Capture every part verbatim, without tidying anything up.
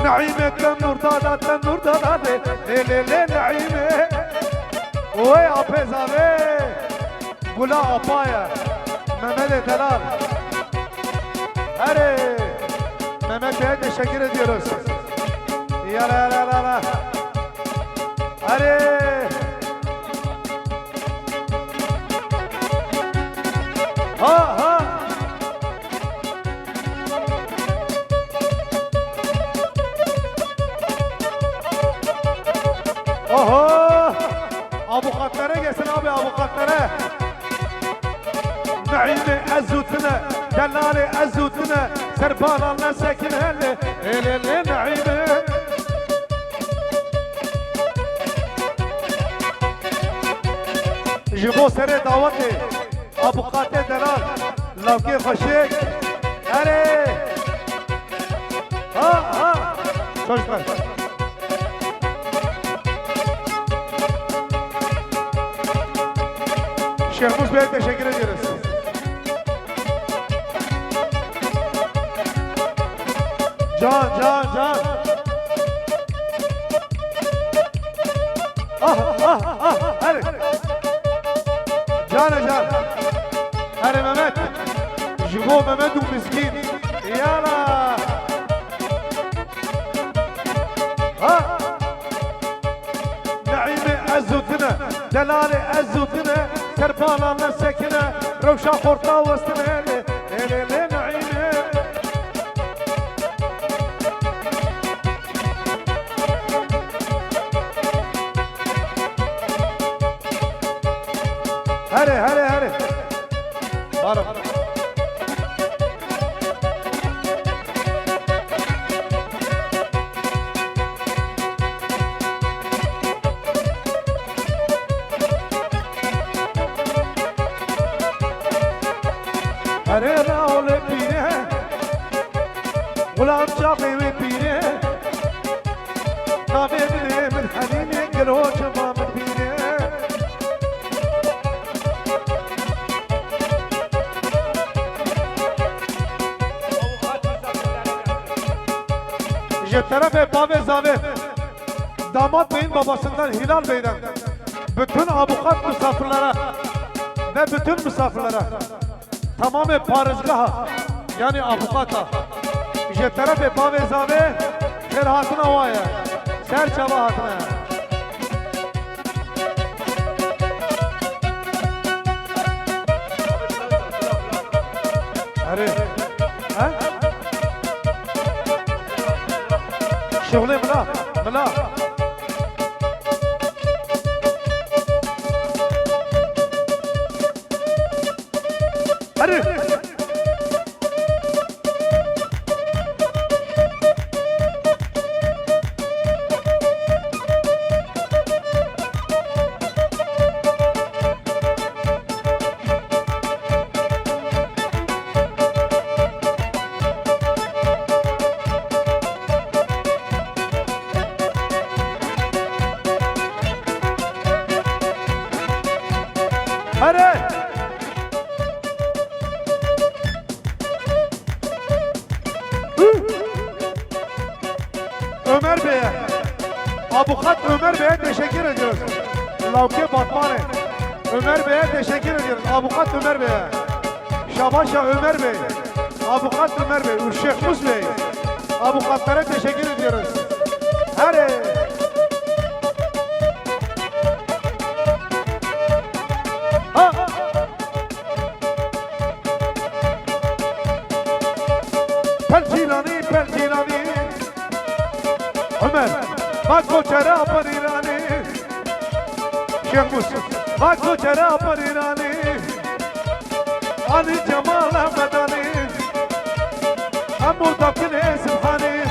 Neîme tenûr dada, tenûr dada de, lê, lê, lê, Neîme. Oy, apê zavê. Gula apa ye. Mehmet'e delal. Hadi. Mehmet Bey'e teşekkür ediyoruz. Yala, yala, yala, yala. Hadi. Ha, ha. Oho! Avukatlere gelsin abi, avukatlere. Neîmê ez û tine, delalê ez û tine, ser bala nesekine lê, lê, lê, lê Neîmê. Ji bo serê dawetê. Abuqatê delal, lawkê xweşik. Erê! Ha, ha! Çocuklar. Şehmuz Bey'e teşekkür ediyoruz. Can, can, can. Ah, ah, ah, hadi. Can, can. Hadi Mehmet. Ji bo Mehmet û Mizgîn. Yala. Ha. Neîmê ez û tine, delalê ez û tine, ser bala nesekine, rewşa xorta westine, lê, lê, lê, lê, Neîmê. Here, here, here. Barim. Here rawle pîre, xulam çaxê wê pîre. Navê min ê min Helîmê, gelo çima min pîre. Ji terefê bavê zavê, damat beyin babasından Hilal Bey'den bütün avukat misafirlere ve bütün misafirlere, tamamê parêzgeha, yanî avukata, ji terefê bavê zavê xêrhatina wa ye. Ser çava hatine. Erê. He? Şuxulê mila, mila. Hadi. Hadi. Ömer Bey'e, avukat Ömer Bey'e teşekkür ediyoruz. Lawkê Batmanê. Ömer Bey'e teşekkür ediyoruz. Avukat Ömer Bey'e. Şabaşa Ömer Bey. Avukat Ömer Bey. Uşşehmus Bey. Avukatlara teşekkür ediyoruz. Hadi. Ha. Pelcîlanî, pelcîlanî. Ömer, bak o çere aparîranî. Şehmus, bak o çere aparîranî. Ali Cemal Ahmedanî. Hemû dapinê Sibhanî.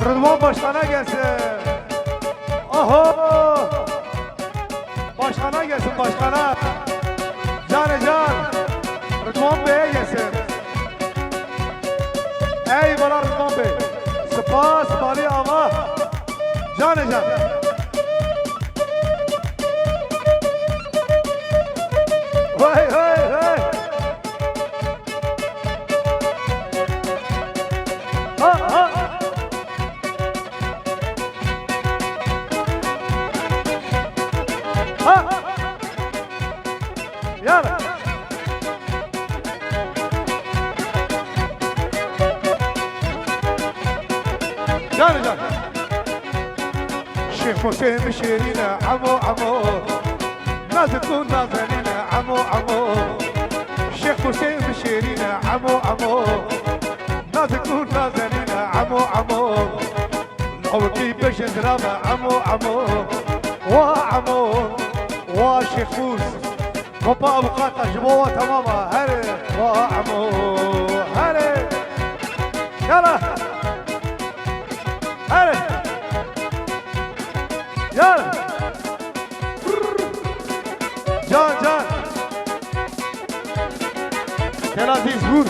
Rıdvan Başkan'a gelsin. Oho! Başkana gelsin, başkana. Canê can. Rıdvan Bey'e gelsin. Eyvallah Rıdvan Bey. Spas, Mali Ağa. Canê can. Vay, vay, vay. Can can. Şêx Husên bi şêrîn e, emo, emo. Nazik û nazenîn e, emo, emo. Şêx Husên bi şêrîn e, emo, emo. Nazik û nazenîn e, emo, emo. Lawikî bejin zirav e, emo, emo. Wa emo, wa Şêx Hus. Kopa avukata ji bo we temam e. Herê, wa emo, herê. Yala. Herê. Yala. Can, can. Gel Aziz, vur.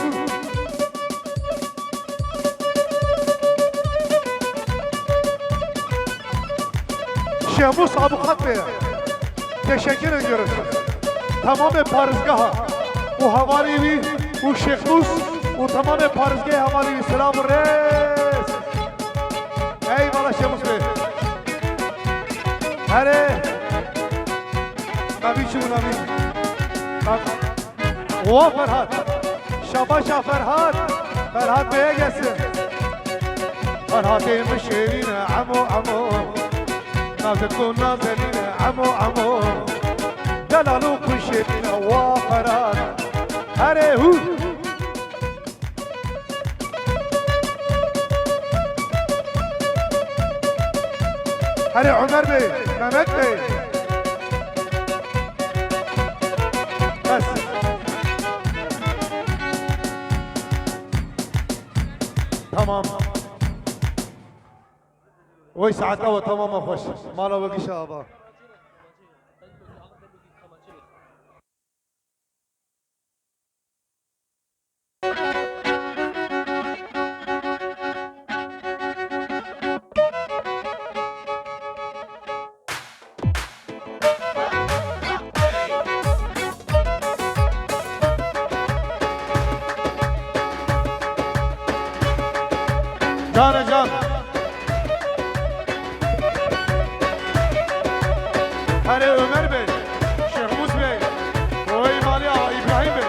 Şemus Abukat Bey, teşekkür ediyoruz. Tamamê parêzgeha û hevalê wî û Şêxmus û tamamê parêzgehê hevalê wî, selam û rêz. Eyvallah Şemus Bey. Herê. Navî çi bû navî? Wa Ferhat. Şabaşa Ferhat. Ferhat Bey'e gelsin. Ferhatê min şêrîn e, emo, emo. Nazik û nazenîn e, emo, emo. Delal û xweşêrîn e, wa Ferhat. Herê hû. Herê Ömer Bey, Mehmet Bey. Bes. Tamam. Oy saeta we tamam e xweş. Mala we gişe ava. Canê can. Herê Ömer Bey, Şêxmûs Bey, Royê Malê Axa Îbrahîm Bey.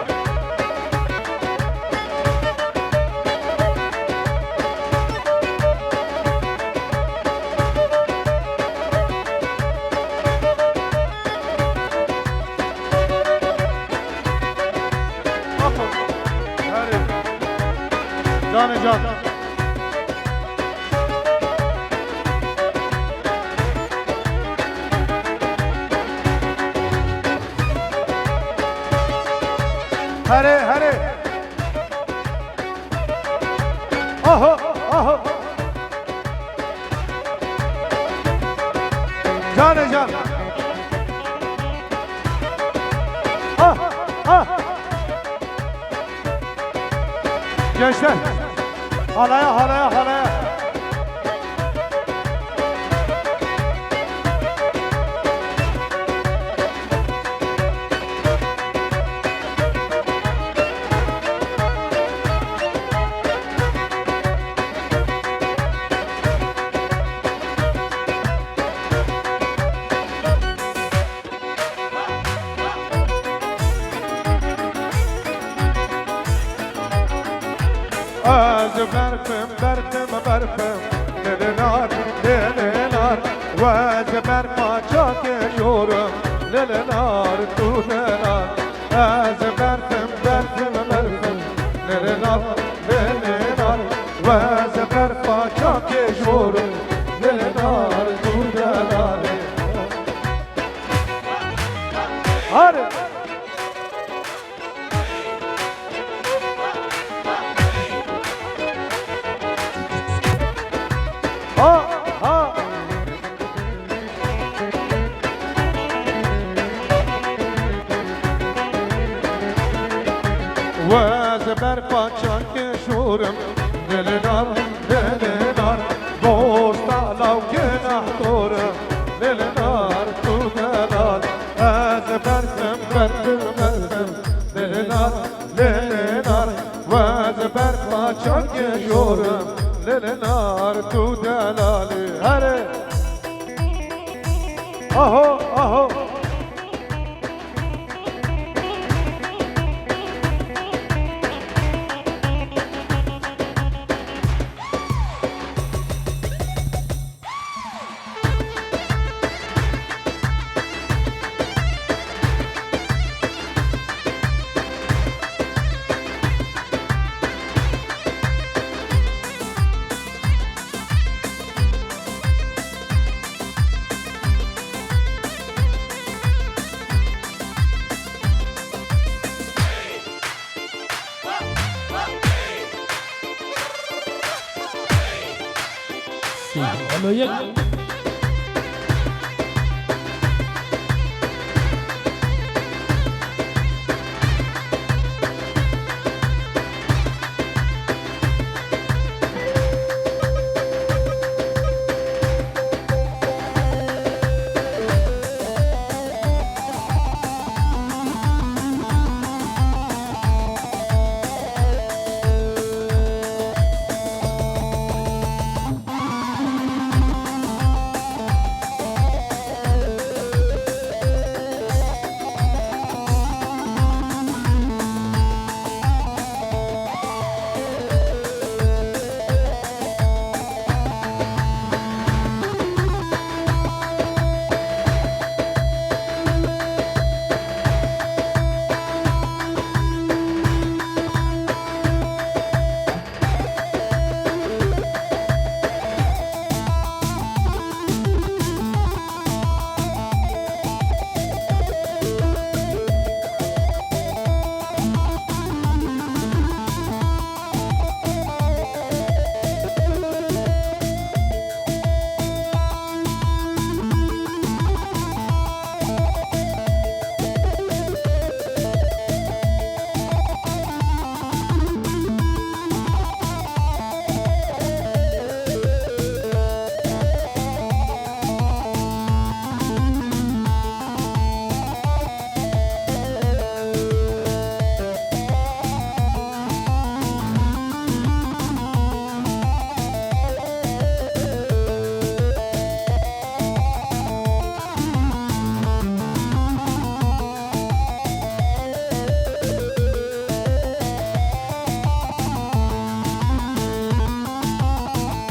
Apo, herê. Canê can. Herê, herê. Aho, aho. Canê can. Ah, ah. Gençler, halaya, halaya, halaya. Ez berfim, berfim, berfim, lê lê nar, lê lê nar. Ez berfa çakê jorim, lê lê nar, tu lê nar. Ez berfim, berfim, berfim, lê lê nar, lê lê nar. Ez berfa çakê jorim, lê lê nar, tu lê nar. Hadi. Ha, ha. Ez berfa çakê jorim, lê lê nar, lê lê nar. Dosta lawkê nehdorim, lê lê nar, tu delal. Ez berfim, berfim, berfim, lê lê nar, lê lê nar. Ez berfa çakê jorim, lê lê nar, tu delalî. Herê. Aho, aho. Helo yek.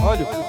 Alo.